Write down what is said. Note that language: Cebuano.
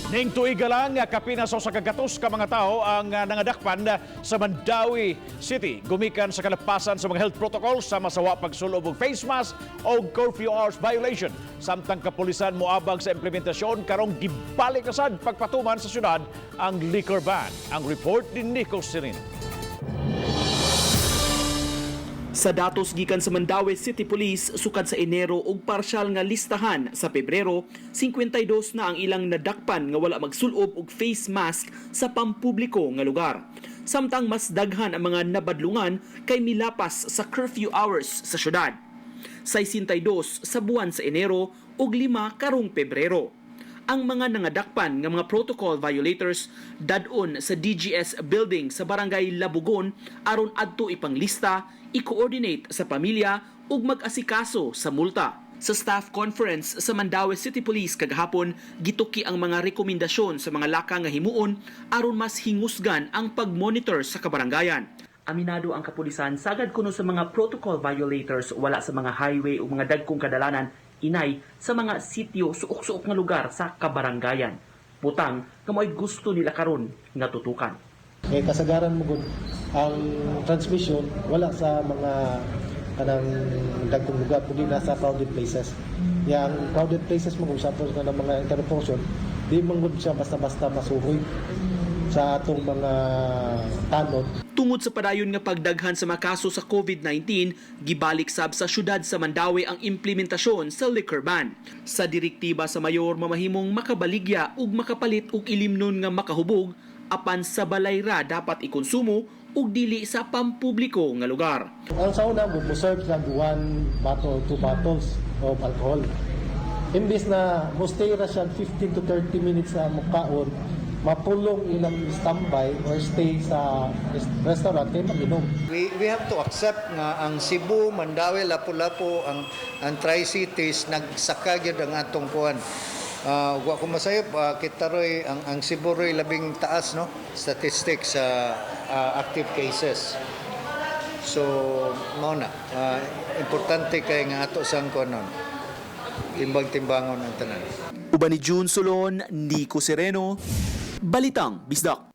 Ning tuiga lang, kapin sa 100 ka mga tao ang nangadakpan sa Mandaue City gumikan sa kalapasan sa mga health protocols sama sa wa pagsulob og face mask o curfew hours violation. Samtang kapulisan moabag sa implementasyon, karong gibalik na sad pagpatuman sa syudad ang liquor ban. Ang report ni Nico Sereno. Sa datos gikan sa Mandaue City Police, sukad sa Enero ug parsyal nga listahan sa Pebrero, 52 na ang ilang nadakpan nga wala magsulob og face mask sa pampubliko nga lugar. Samtang mas daghan ang mga nabadlungan kay milapas sa curfew hours sa syudad. 62 sa buwan sa Enero ug 5 karong Pebrero. Ang mga nangadakpan nga mga protocol violators dad-on sa DGS building sa Barangay Labugon aron adto ipanglista, i-coordinate sa pamilya ug mag-asikaso sa multa. Sa staff conference sa Mandaue City Police kagahapon, gituki ang mga rekomendasyon sa mga laka nga himuon aron mas hingusgan ang pag-monitor sa kabarangayan. Aminado ang kapulisan, sagad kuno sa mga protocol violators wala sa mga highway o mga dagkong kadalanan, inay sa mga sitio, suok-suok nga lugar sa kabarangayan. Butang nga mo'y gusto nila karon nga tutukan. Eh kasagaran mo gud ang transmission wala sa mga kanang dagkong lugar kundi nasa crowded places. Yang crowded places mo kung sa kanang mga interposition, di man gud siya basta-basta masuhoy sa atong mga tanod. Tungod sa padayon nga pagdaghan sa mga kaso sa COVID-19, gibalik sab sa syudad sa Mandaue ang implementasyon sa liquor ban. Sa direktiba sa mayor, mamahimong makabaligya ug makapalit og ilimnon nga makahubog, apan sa balay ra dapat ikonsumo ug dili sa pampubliko nga lugar. Ang sa una mo serve kag one bottle, two bottles of alcohol. Imbis na mo stay ra siya 15 to 30 minutes sa mukaon, mapulong ilang standby or stay sa restaurant kay mag-inom. We have to accept nga ang Cebu, Mandaue, Lapu-Lapu, ang Tri-Cities nagsaka gyud ang atong kuan. Wa ko masayop, kita roy ang Cebu roy labing taas, no, statistics sa active cases. So mao na, importante kay nga ato sang kuan nun. Timbang-timbangon ang tanan. Uban ni June Solon, Nico Sereno, Balitang Bisdak.